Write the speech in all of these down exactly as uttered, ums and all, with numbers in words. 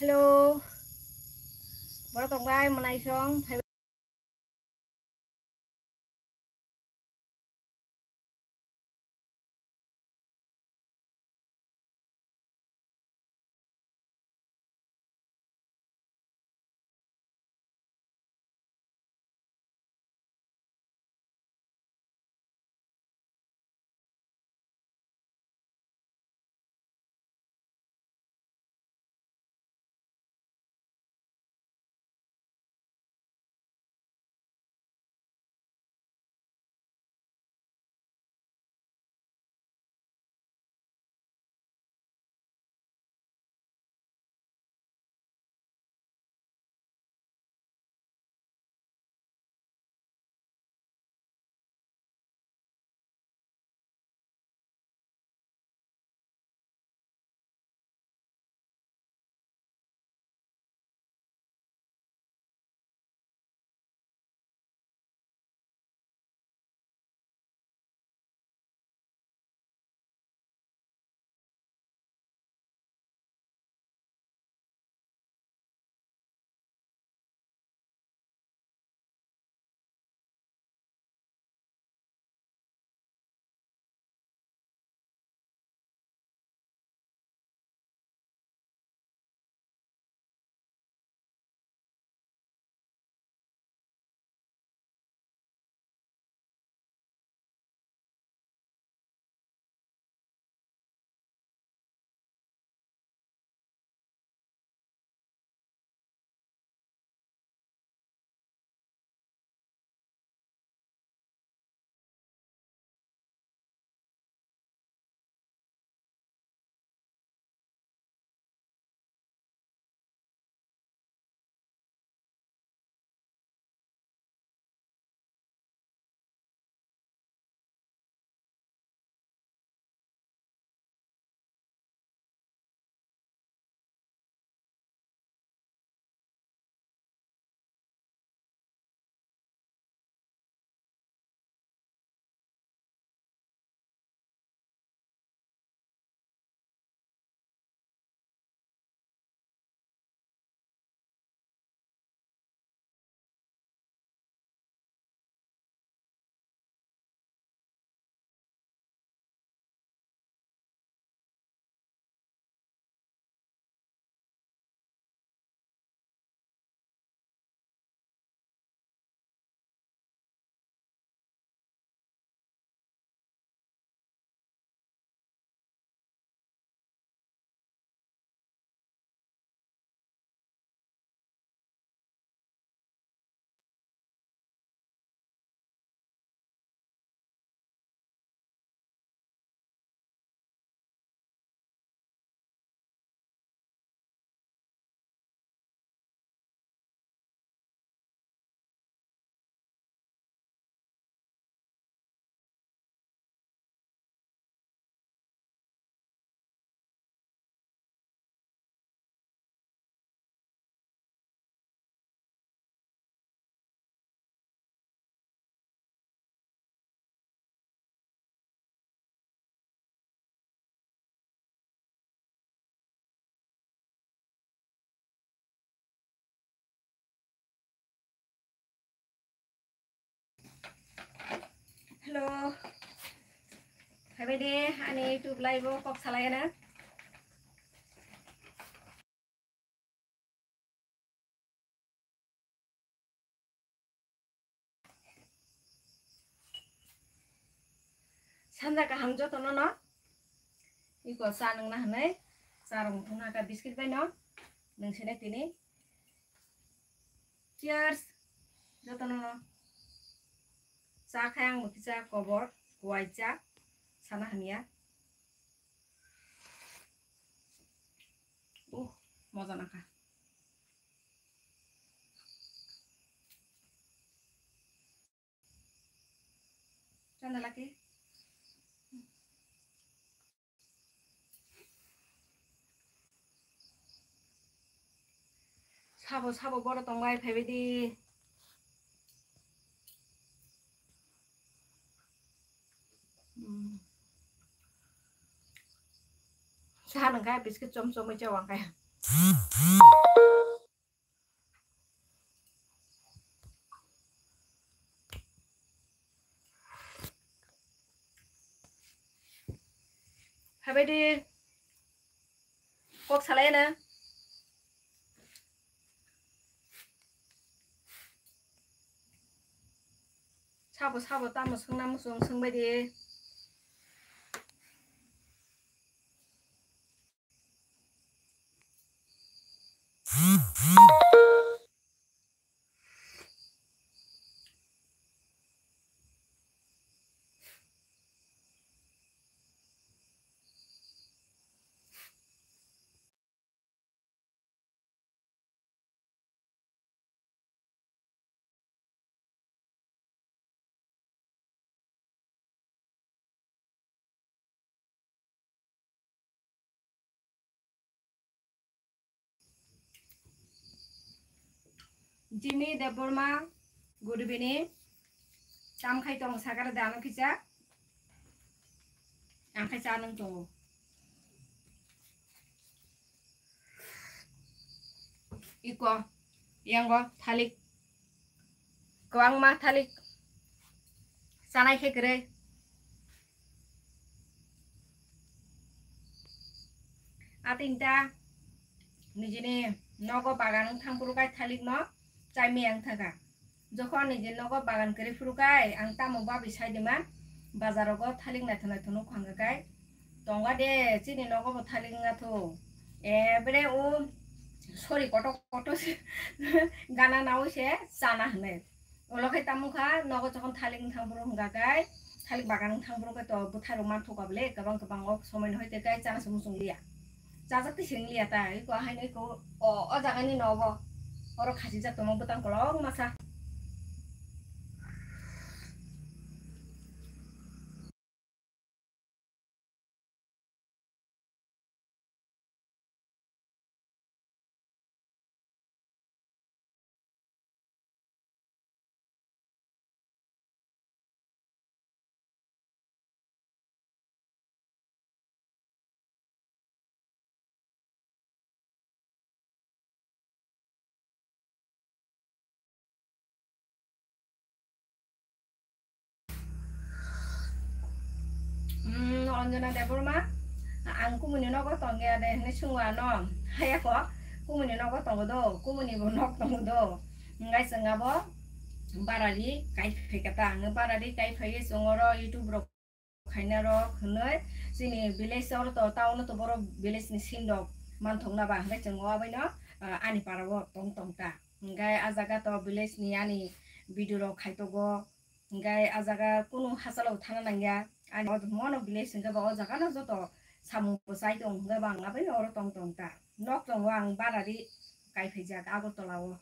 Hello. Borok tong bai, mwnai song. Hello. Hai bai de, ani YouTube live o kok salai na. Sanja kaham jotono no. Iko cha nungna hinwi cha rwng thungna kha biscuit bai no. Nung sene tini. Cheers. Jotono no. Cha khai ang bo kisa kobor, kuai cha sana hamya. Uh, moja nangkha. Chanda laki. Sabo, sabo, boro tongbai phaibai di. Hmm. Saha nangkha biscuit chom chomwi cha wangkha. Habaidi kok salai na. Sabo sabo tamo swngna muchung swngbaidi. Jimmy Debbarma, good evening. Tam khai tong sakara dano kisa. Ang khai cha nang tongo. Iko, yango, thalik. Kwbangma thalik. Chanai khe kwrwi. Atinta nijini nogo bagan wng thang phuru kai thalik no chai miyang thaka. Jokhon nijini nogo bagan kwrwi phuru kai ang tamo babi sai dima bazar rogo thalik naithok naithok nuk khang kai tonga de chini nogo bo thalik wng athu. Ebere o sori kotor kotor se gana nawi se chana hwnwi. Ulo khe tamo kha, nogo jokhon thalik wng thang borok hwnka khe, thalik bagan wng thang borok khe to bwthai rok manthoka bwle, kwbang kwbang o somoi no hai khe chana se muchung liya. Chajak twi se wng liya ta, iko haino iko o, o jaga ni nogo. Oro khachijak tongma bwtang kolok masa. Hmm, Anjana Debbarma, ang kumuni nogo tongya de hinwi swngo ano. Hayako, kumuni nogo tongo do, kumuni bo nok tongo do. Hingai chwng abo barari kai phaikha ta, ang barari kai phaiwi chwng oro YouTube rok khaina rok hwnwi chini village oro to town o to borok village ni sindok manthokna ba hwnkhai chwng o abaino, ah, ani para o tong tong ta. Hwnkhai ah jaga to village ni ani video rok khaitogo. Hwnkhai ah jaga kunu hachalo thana nangya. Ani o mono village hwnkhe ba o jaga no joto samung bo chai tong hwnkhai ba ang abaino oro tong tong ta. Nok tongo ang barari kai phaijak Agartala o.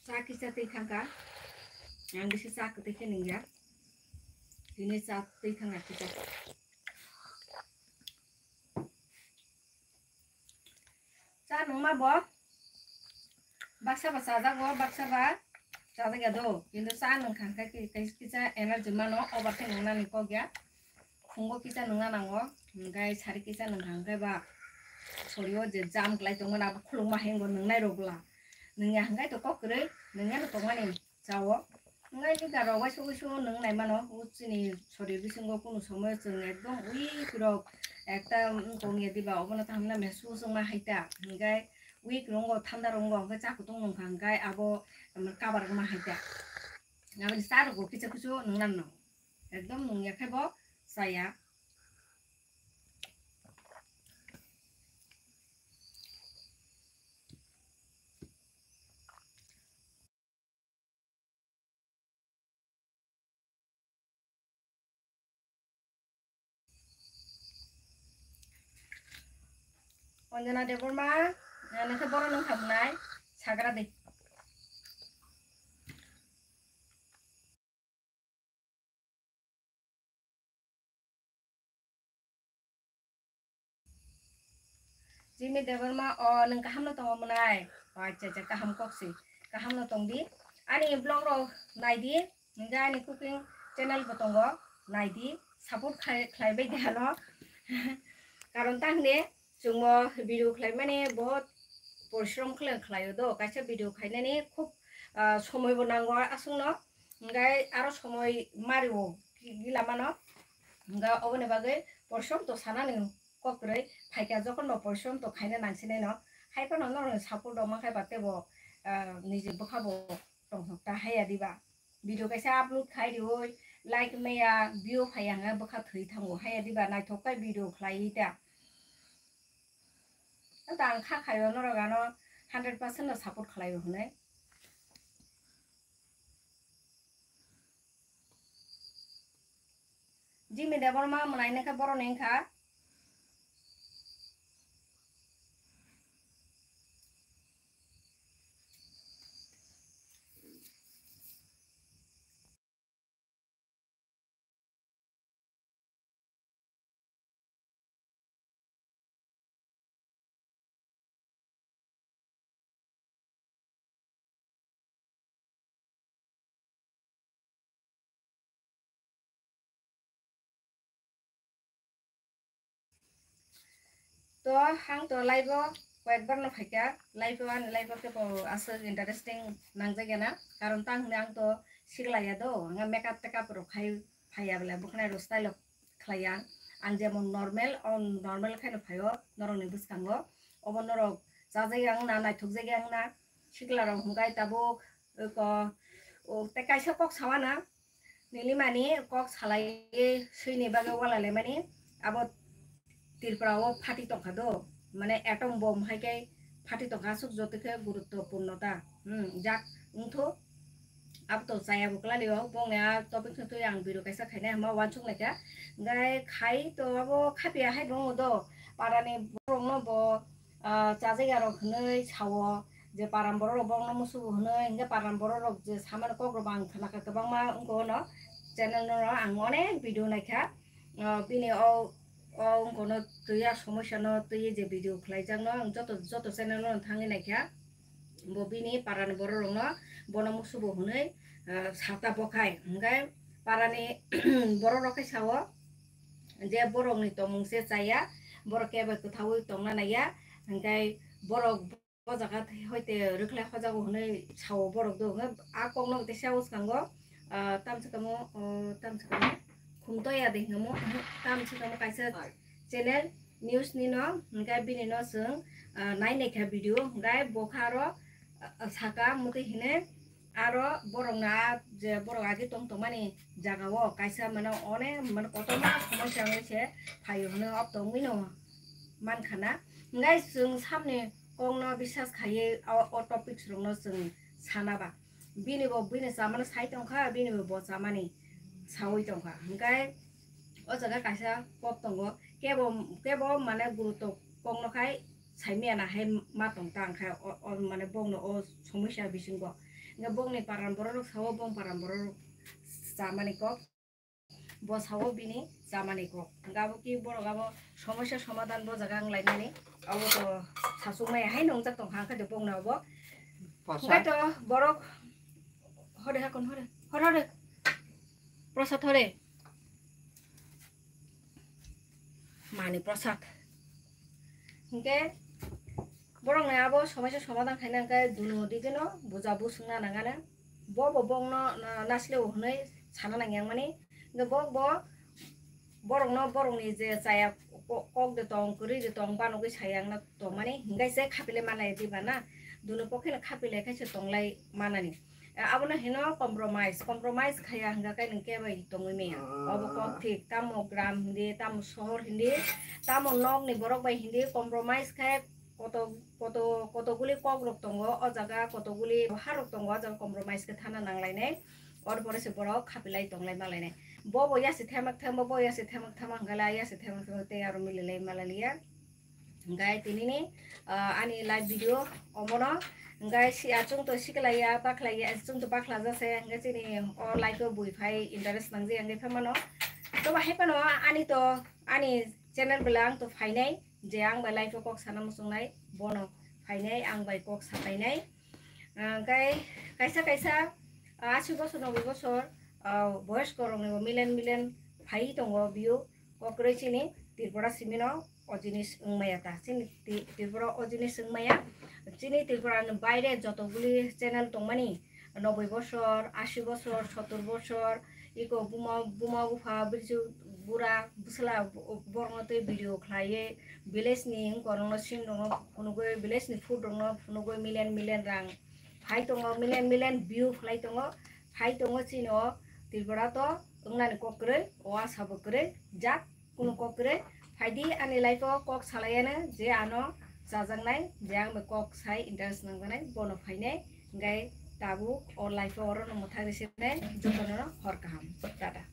Cha kisa twi thangkha. Ang bisi cha kwtwi khe nungya. Tini cha twi thangkha kisa. Cha nungma bo baksa ba chajago, baksa ba chajakya do. Kintu cha nungkha hwnkhe ki-, ki-, kisa energy mano, obar khe nungnani kok ya. Phungo kisa nungna nango, hwnkhe sari kisa nungkha hwnkhe ba sorio je jam kwlai tongmani abo khulukma hingo nungnai rok bwla. Nungya hwnkhe to kok kwrwi, nungya no tongmani. Chao. Wngkha liver rok uaisuk uaisuk nung nai mano, o chini sorir bisingo kunu somoy chwng ekdom weak rok ekta wngkha wngya diba, obono tamo hamya mehsus wngma hai ta, hwnkhe weak rok wngkha, thanda rok wngkha, hwnkhe cha kutung nungkha, hwnkhe abo cover wngma hai ta. Aboni cha rok bo kichu kichu nung nang no, ekdom nungya khe bo chaya. Anjana Debbarma, nang khe borok nung kha mwnai, sagra de. Jimmy Debbarma, o nwng kaham no tongo mwnai? O acha acha, kaham kok si. Kaham no tong di. Ani vlog rok nai di. Hingke ani cooking channel bo tongo. Nai di. Support khai, khlai bai di ano. Karon ta hwne chwngbo video khlai mani bahut porishrom khlai, khlai o do. Kaisa video khainani khub, ah, somoi bo nango aswk no. Hingke aro somoi mari o gi-, gila mano. Hingke oboni bagwi porishrom to sanani kok kwrwi phaikha, jokhon bo porishrom to khaina nangsinai no. Hai phano norokni support rok mankha ba teibo, ah, niji bwkha bo tongthok ta haiya diba. Video kaisa upload khai riwi like maya view phaiya hwnga bwkha thwi thango haiya diba naithok khe video khlaiwi ta. Ata ang kha khaio norok ano hundred percent no support khlaio hwnwi. Jimmy Debbarma mwnai nokha boroni wngkha. To ang to live o koyekbar no phaikha, live o ani live o kebo aswk interesting nangjak ya na, karon tang hwnwi ang to siklai ya do, ang makeup takeup rok khai phaiya bwle bwkhanai rok style o khlai ya, ang jemon normal, o normal khaino phaio norokni bwskango, obo norok chajak ya wngna, naithok jak ya wngna, sikla rok hwnkhe tabuk, eko, o, tei kaisa kok sawana, nini mani kok salai swini bagwi wala lemani, abo Tripura o pharty tongkha do, mane atom bomb hai khe pharty tongkha, aswk joto khe guruttopurno ta, hmm, jak wngthu, abo to chaya bo kwlali o, bongni a topic no twi ang video kaisa khainai hwnma uansuk naikha, hwnkhe khai to abo khapia hai bo wng do, parani borok no bo, ah, chajak ya rok hwnwi sao, je paran borok rok bongno musubo hwnwi, hwnkhe paran borok rok je samani kok rok ang khna kha kwbangma wngkha ono channel no ang onek video naikha, ah, bini o, o wngkha no twi a somosya no twi je video khlaijak no ang joto, joto channel no thangwi naikha, bo bini paran borok rok no bono musubo hwnwi, ah, sata bokhai, hwnkhe parani borok rok khe sao, je borokni tongmung se chaya, borok kebo kwthaui tongna naiya, hwnkhe borok o jaga hoite rwkhlai hojago hwnwi sao borok do, hwnkhe a kokno teisa bwskango, ah, tamswkamo, o, tamswkamo khumtoya de hwnkhe mo, tamswkamo kaisa channel news ni no, hwnkhe bini no chwng, ah, nai naikha video, hwnkhe bo kha aro, ah, saka muti hine, aro borok na je borok agi tong tongmani jaga o kaisa mane onek mane kotorma somosya wngwi se phaio hwnwi ob tongwi no mankha na. Hwnkhe chwng samni kokno bisas khaiwi o, o topics rokno chwng sana ba. Bini bo bini chamani sai tongkha, bini bo bo chamani saui tongkha. Hwnkhe o jaga kaisa kok tongo, kebo, kebo mane guruto kokno khai saimaya na hai ma tong tang khe o, o mane bongno o somosya bisingo. Hwnkhe bongni paran borok rok sao, bong paran borok rok chamani kok, bo sao bini chamani kok. Hwnkhe abo ki borok abo somosya somadan bo jaga wng laimani, abo to sasuk maya hai nongjak tong kha, hwnkhe bongno abo. Hwnkhe to borok hore hakon hore, hore hore. Prasad hore. Mani prasad. Hwnkhe borokni abo somosya somadan khaina hwnkhe duno digino buja buswngna nangana. Bo bo bongno na-, nasileo hwnwi sana nangya wngmani. Hwnkhe bo bo borokno borokni je chaya ko-, kok de tong, kwrwi de tong, banogwi saya wngna tongmani. Hwnkhe se khapilai manlai diba na? Duno pokheno khapilai khe se tonglai manani. Abono hino compromise, compromise khaya hwnkha khe nwng khe bai tongwi maya. Obo kok thik, tamo gram hindi, tamo sohor hindi, tamo nokni borok bai hindi, compromise khe koto, koto, kotoguli kok rok tongo, o jaga kotoguli ha rok tongo, o jaga compromise khe thana nanglainai. Or pore se borok khapilai tonglai malainai. Bo bo yasi themak thema, bo yasi themak thema hwnkhe lai yasi themak thema tei aro mililai malaliya. Hwnkhe tinini, ah, ani live video omono. Hwnkhe si-, ah, chwng to siklaiya, bakhlaiya, chwng to bakhlajase, hwnkhe chini o live o bui phai interest nangji hwnkhe phaimano. Tobo hai phano ani to, ani channel belai ang to phainai. je ang bai life o kok sana muchungnai bono phainai, ang bai kok sapainai. Hwnkhe kaisa kaisa, ah, asi bosor, noboi bosor, ah, boyoskorokni bo million million phai tongo view. Kokrwi chini Tripura simino o jinis wngmaya ta. Chini Tri-, Tripura o jinis wngmaya. Chini Tripura ni baire joto guli channel tongmani, noboi bosor, asi bosor, sottor bosor, iko buma, buma bupha, birju bura, bwsla bo-, borokno tei video khlaiwi village ni wngkorokno, sing rokno phunugwi, village ni food rokno phunugwi million million rang phai tongo, million million view khlai tongo, phai tongo chini o Tripura to wngnani kok kwrwi, o asa bo kwrwi, jak kunu kok kwrwi. Phaidi ani life o kok salaiano je ano chajaknai, je ang bai kok sai interest nangjaknai, bono phainai, hwnkhe tabuk o life o orono mwthang risinai, jotono hor kaham, tata.